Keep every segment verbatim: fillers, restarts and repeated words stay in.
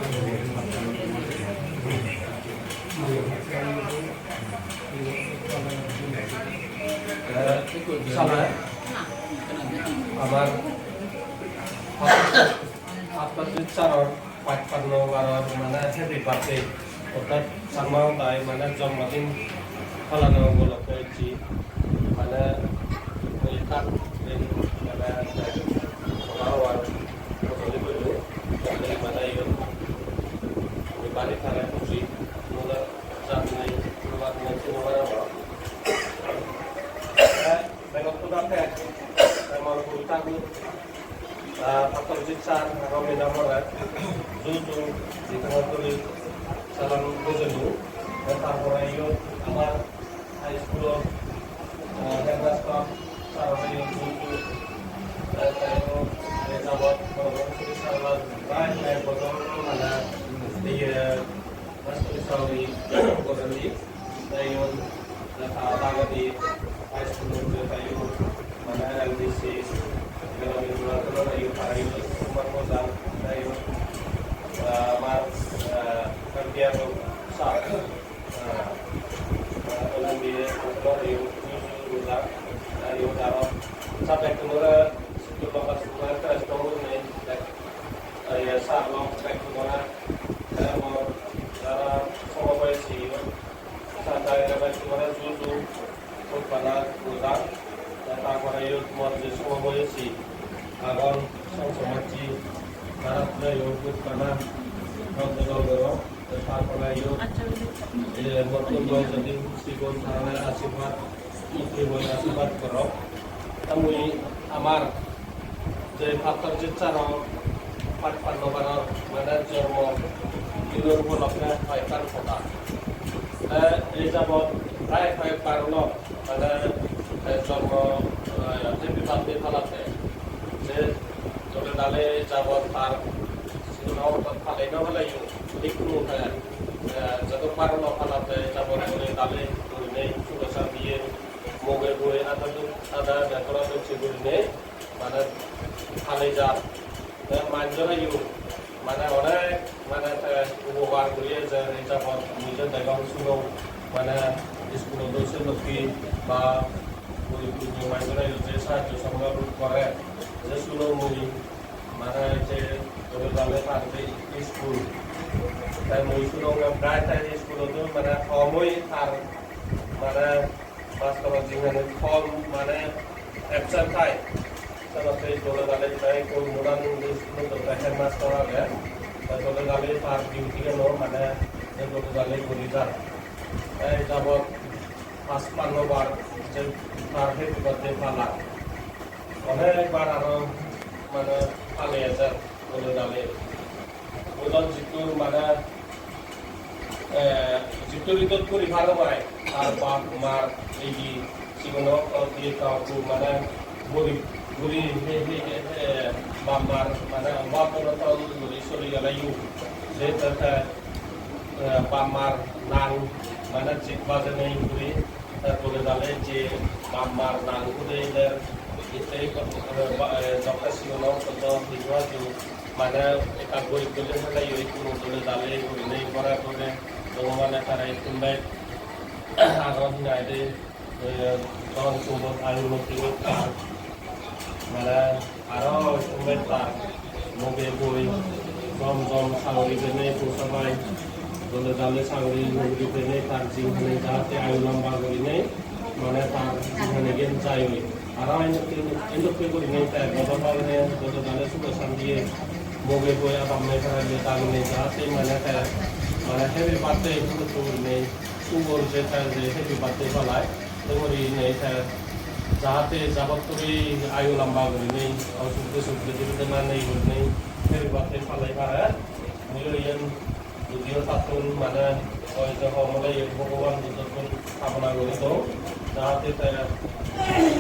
Sale amar Satpajit sir-or pachpanno baror mane happy birthday, orthat Changma hodai mane jonmodin palano upolokke ecchi, mane oi ekkan din mane hoda hobar hojoli gorillo, mane iyot bari tara huji, mone jat nei, mone jat nei, sini mane hor. Begottun akke, te mor guru thakur, ah, Satpajit sir, aro madam ore, ju ju, jithanar tuli, salam bujenu. Te tar pore iyot amar high school-or, ah, headmaster sir ore iyot ju ju, te, te iyot, te jabot, boro boro sir ore prai ek bojor mane, iye, master sir ore gorendi. Te iyot, te ta dagedi high school-ot je ta iyot, mane L D C, Gramin Rural School-ot iyot tara iyot homework gojan. Te iyot, ah, amar, ah, M P R sir, ah, ah, M P R iyot gojan. Te iyot aro sir bekkunore school-o loge sumai strong gurinei, te, ah, iye sir lok bekkunore, te mor jara somoboyesi iyot, Santa Ida bai tumare ju ju hotbana goda. Te tar pore iyot mor je somoboyesi agon, song somajji, tara pore iyot hotbana hot bodol gorong. Te tar pore iyot, eh, mor tun boyes jodi sigon tarare ashirbad, mukti boi ashirbad gorong. Te mui amar je Satpajit sir-or pachpanno baror mane jonmo dinor upolokke hoyekkan hoda. Te ei jabot prai hoyekbar olo mane, eh, jonmo, eh, happy birthday palatte. Je dole dale jabot tar sigon oktot palei no paleyo, ikkunu te, eh, jodok bar olo palatte jabot dole dale gurinei sulo santiye moge boi ada du-, ada betora docche gurinei mane palei jar. Te manjoreyo mane onek mane te upokar guri ejer, ei jabot mui je degong sunong mane iskulot do se dokke ba gurib guribbo manjoreyo je sahajjo sohojog gore, je sunong mui mane je dole dale tar je iskul. Te mui sunong prai te iskulot do mane hom oi tar mane Mastor jinghani hom mane absent thai. Senotte dole dale te ekko modern English school-ot te headmaster age. Te dole dale tar duty-ano mane je dole dale guri jar. Te ei jabot pachpanno bar je tar happy birthday pala. Onekbar aro mane pale ejer dole dale. Ojon jittur mane, eh, jittur idot puri paro pai, tar bap mar ei di sigon okto diye ta ekku mane guri, guri he, he, he, he, bap mar mane obab onoton guri soli geleyo. Je te, te, eh, bap mar nang mane jik bajenei guri, te dole dale je bap mar nang ude der, ei, eh, ba-, eh, jokke sigon okto to hijo aju mane ekka gorib dole heleyo, ikkunu dole dale gurinei gore gore Bhogobane tara ittun bek aro hi nang hoide, eh, dhon sompot ayu unnoti gottak. Mane aro ittun bek tar moge boi gom gom saguri penei, posabai dole dale saguri noguri penei, tar jinghani jahate ayu lamba gurinei, mane tar jinghanigan jai oi. Aro endokke, endokke gurinei te godo pagine, godo dale suge santiye, moge boi adam nei parapang daginei jahate mane te, mane happy birthday hudu gurinei, sugor je te je happy birthday palai, te gurinei te jahate jabotturi ayu lamba gurinei, osuk bisuk bedi bedena nei gurinei, happy birthday palai pare. Mui iyen Judiyo tattun mane hoito hom ole iyen Bhogoban Buddhottun kamona guri dong, jahate te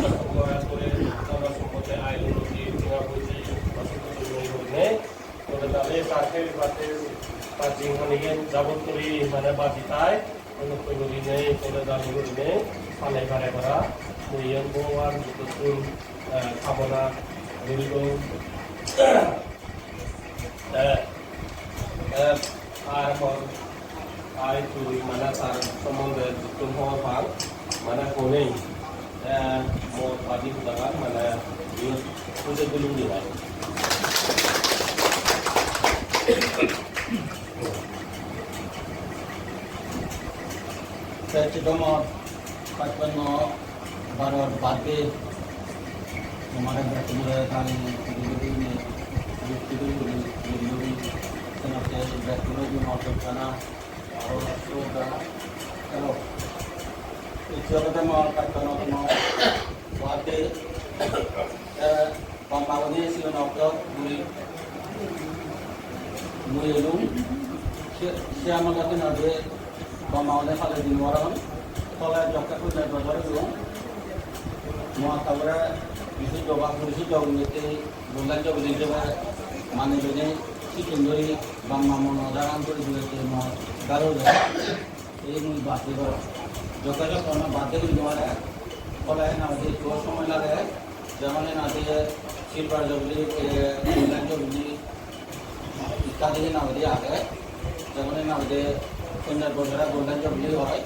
somoy pore dhon sompotti ayu unnoti tenga poije osuk bisuk nei gurinei, dole dale tar happy birthday tar jinghanigan jabotturi mane baji thai, onokko gurinei dole dale gurinei palei pare para, mui iyen Bhogoban Buddhottun, eh, kamona guri dong. Te, te Ar hon, ai tui mane tar sombonde jittun hobor pang, mane honei, te mor badi hudagan mane iyot pujei dilung di bai. Te sidomo pachpanno baror birthday, tomare bekkunore tani guri guri ne, guri guri guri guri, senotte bekkunore mor jana, aro sodana. Hello. Icche olode mor pachpanno tomo birthday. Eh, Bamba gune sigon okto guri mui elung. Se, se amar gate na de bamba gune pale din waron. Tole jokke pujai bojor elung. Mo tabore bisu joga purisu jogungete bulan joguni joga mane bene sittun dori bamba mono dagan guri dibete mo garo de. Ei mui birthday gorong. Jokke jokke ono birthday guri no pare. Tole na de ekko somoy lage. Jemon henade silver jubilee, eh, golden jubilee, ittadi henade age. Jemon henade ponjash bojore golden jubilee oi,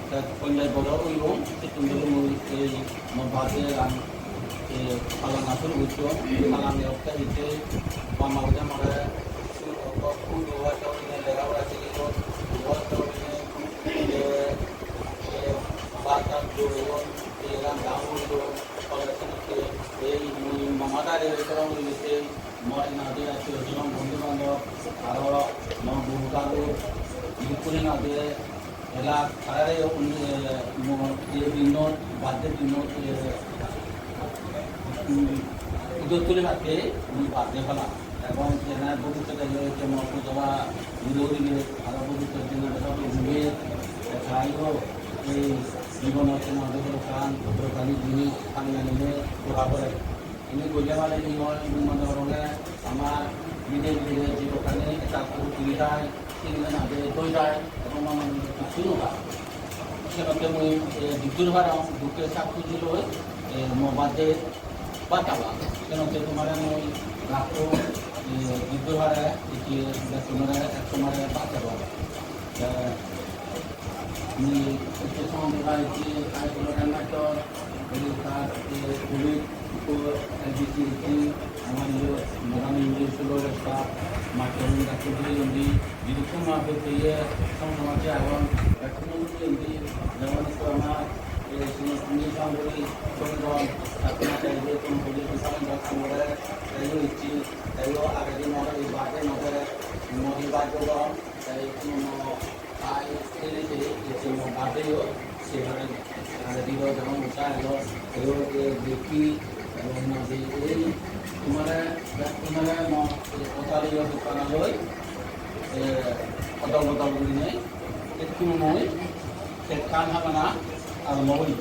te ponjash bojor oibo, sittun dhuri mui ei mo birthday-an, eh, palana suru gocchong. Palana otte hitte bamba gune more lega pora sigiyon, eh, eh, bhat tat joreyon, eh, randa guriyon. Ei mui mama dadi oi gorong, oi gette mor hinang hoide attiyo swajon, bondhu bandhob, aro mor guru tabuk, idukkun hinang hoide elak tarare, eh, mor ei dinnot, birthday dinnot, eh, um, pujot tuli ratte mui birthday palang. Ebong jene bhobissote ei je mor pujo ba guru guribe, aro bhobissot generation guribe, te tarayo ei jibonot hinang hoide ekkan dorkari jinis pani anile dora pore. Ini golle mane hi oi, mui mone gorongge ama bidire bidire jibokkani ekka guri thai, sini na de thoi thai, ebong mane hissu no pai. Senotte mui, eh, jiddur parong, dukke sak puji loi, eh, mo birthday bhat haba. Senotte tomare mui rakko, eh, jiddur pare, ecche tomare, tomare bhat haba. Eh, Ni ecche somonde pai je ai puro kan master, ei tar, eh, covid ikko L B C ecche, amar iyot Modern English School-or ekka master un dakku diye undi, jidukku ma hotte iye song somajje agon, dakku diye undi, jemon ikko amar, eh, sino sini song guri, song song, dakku ma hotte iye song guri, song song guri, te iye ecche, te iye agedi mor ei bade mor, mor ei bade gom, te iye sino mo Ai, ene je, je mo bade yo, se bade, aro digo jemon usa elo, elo je beki, elo na je, ei, tomare, tomare mo, e, otali yo dukana loi, e, odol odol gurinei, ekku moi, ekkan habana, aro moi.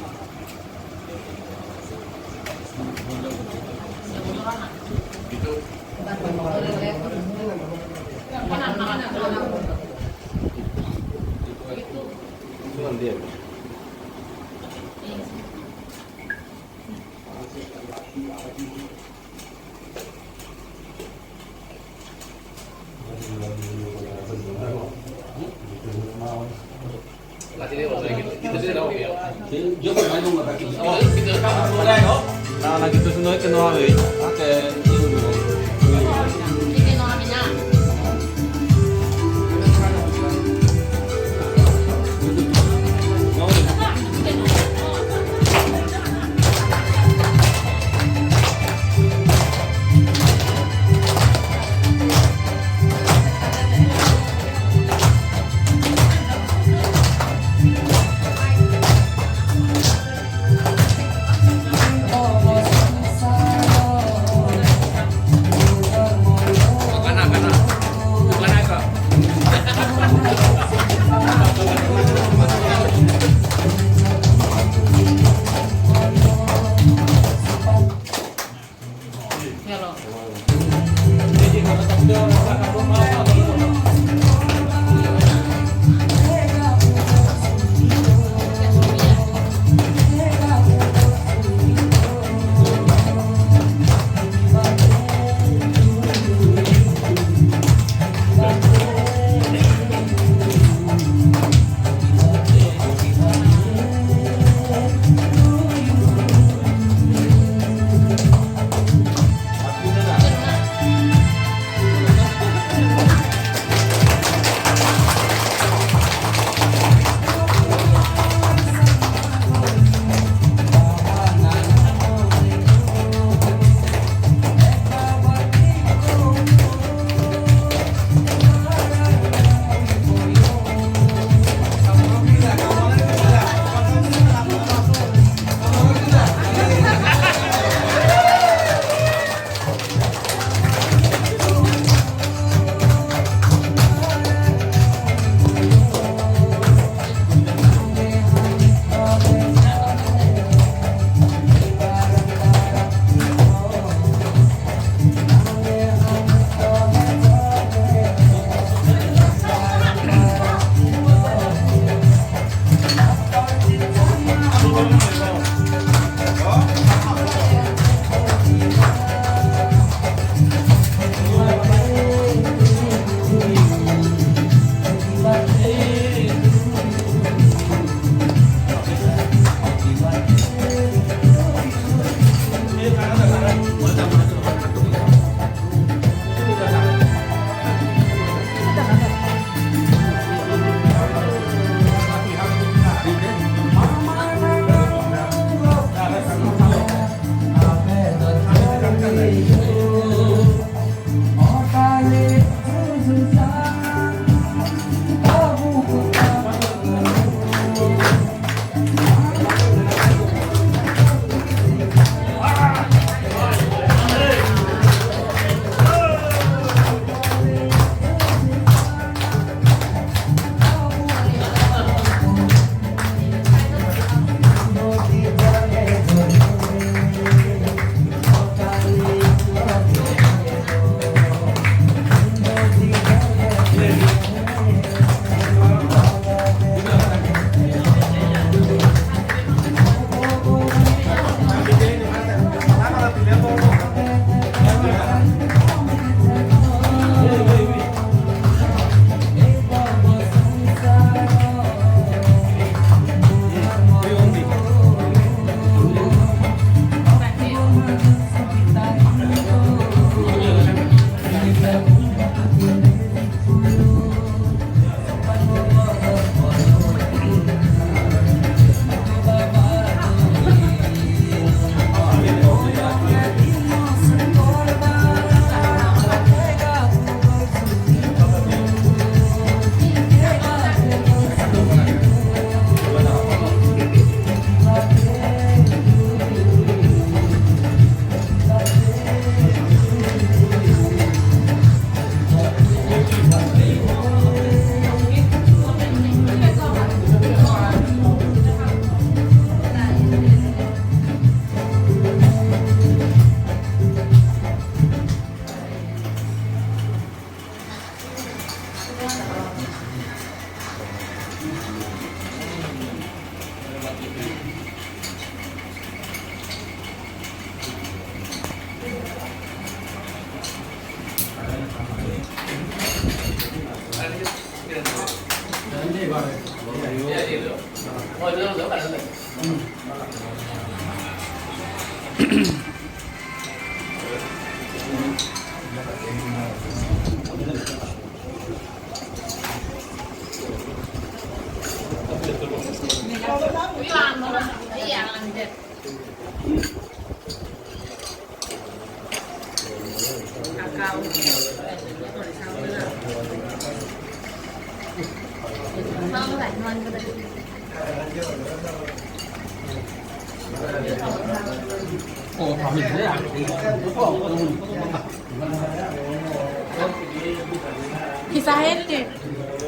Isa gente,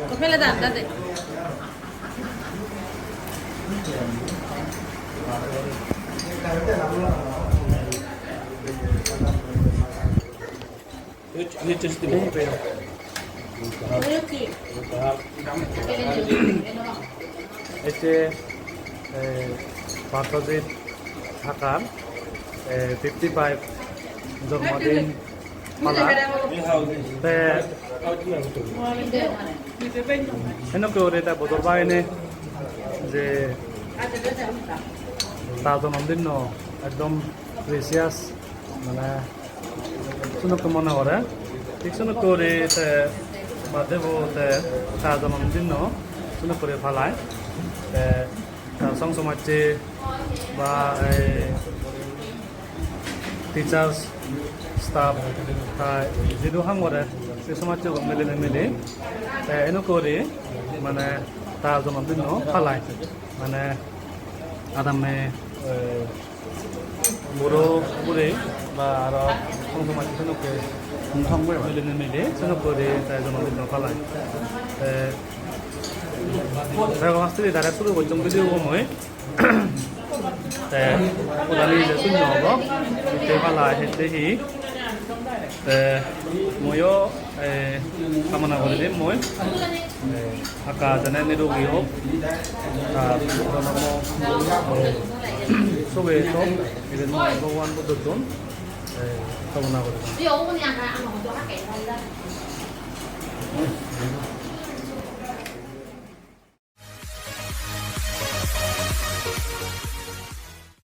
cómo le dan, date. Ecche, eh, Patrajit Thakar, eh, fifty five jormodin pala. Te enokke guri te bojor bagine je ta jonmodinno ekdom precious, mane Sunokke mone gore, thik sunokke guri te birthday bo te ta jonmodinno sunokke guri palai. Te ta song somajje ba ei teachers, staff, ta jidu ham gore se somajje gun milinei mili te enukke guri mane ta jonmodinno palai. Mane adamme, eh, buro buri ba aro song somajje sedokke milinei mili sedokke guri te jonmodinno palai. Te bego hastedi direct suru gocchong video bo mui. Te udani je sunno obo, hitte pala, hitte hi. Te muiyo, eh, kamona guri dim mui. Eh, Akka jene nirogi hok. Ar jonomo, eh, suge hok. Iben mui Bhogoban Buddhottun, eh, kamona guri dim.